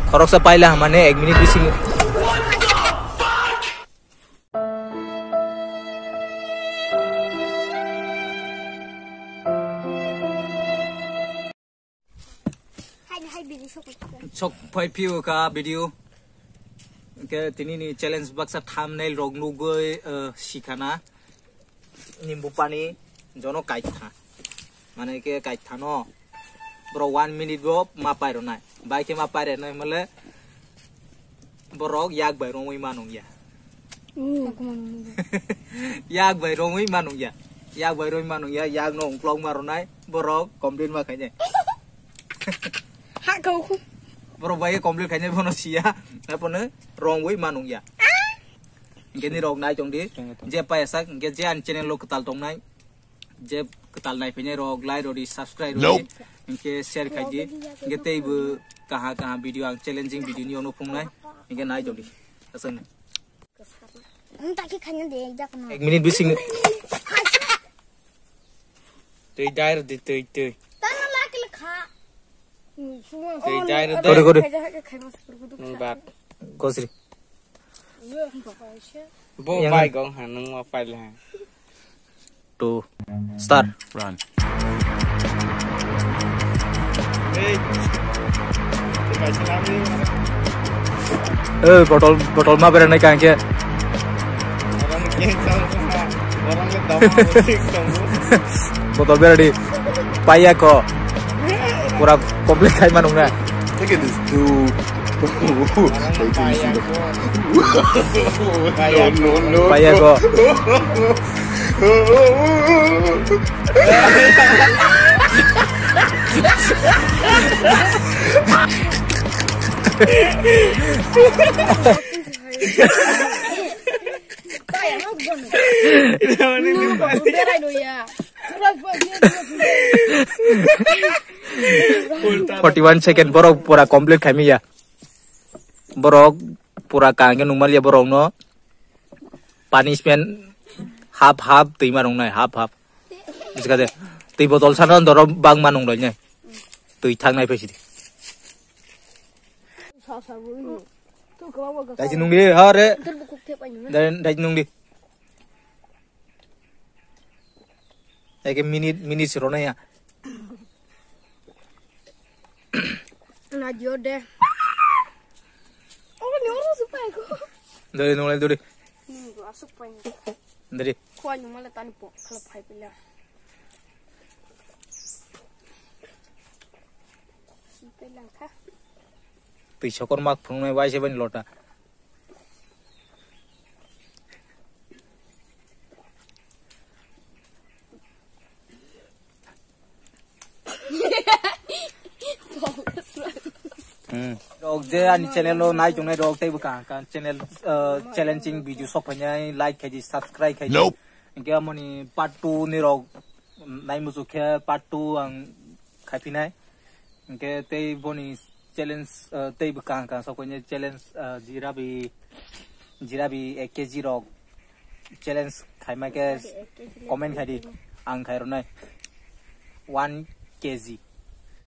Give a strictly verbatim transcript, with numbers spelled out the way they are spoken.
Khoroksa paila hamani ek minute bisingo. Sok phai phiyo kha video. Hwnkhe tini ni challenge baksa thumbnail rok nugwi, eh, sikhana. Nimbu pani jono kaitha. Mane khe kaitha no. Bro one minute bo ma pairo nai. Bai khe ma pairo nai male borok yak bai romwi manung ya. Yak bai romwi manung ya. Yak bai romwi manung ya. Yak no ungklok ma ronai. Borok complain ma khainai. Ha kau. Borok bai complain khainai bono siya. Nai bono romwi manung ya. Hwnkhe ni rok nai tong di. Je paya sak, hwnkhe je ani channel o kwtal tongnai. Je kwtal nai phainai rok, like rodi, subscribe rodi. Nope. Hwnkhe share khai di. Hwnkhe teibo kaha kaha video ang challenging video ni ono phungnai. Hwnkhe nai tong di. Aswk. Wng ta khe khaina de jak no. Ek minute bising. Twi dai rw di, twi, twi. Tano la kile kha. Twi dai rw di. Kore, kore. Nung bat. Kosri. Bo yang bai gong ha, nung ma pai le ha. Two, start. Run. Eh, botol, botol ma beranai kangke. Botol beradi. Paya ko. Pura complete khai manung na. Look at this dude. No, no, no. Paya ko. Forty one second borok pura complete khaimya. Borok pura kangke nungmaliya borok no punishment half half twi ma nungnai half half. Biskade twi botol sana doro bangma nung roi nai. Twi thang nai phaisidi. Daiji nungdi ha re. Dai-, daiji nungdi. Eke minute, minute se rona ya. Na dio de. Oh, ni oro supai ko. Dai nunglai duri. Ni go asuk pai. Duri. Khwa ni mala tani po khala phai pila. Sipai lang kha. Twi sokor mak phunuknai waise bani lota. Hmm. Rok je ani channel o nai tongnai rok tei bwkha kha channel, uh, challenging video sok phainai like khaidi subscribe khaidi. Nope. Hingke amoni part two ni rok nai muchuk khe part two ang khaiphinai. Hingke tei boni challenge, uh, tei bwkha kha sok phainai challenge, uh, jirabi, jirabi ek K G rok challenge khaima khe comment khaidi ang khairwnai one K G.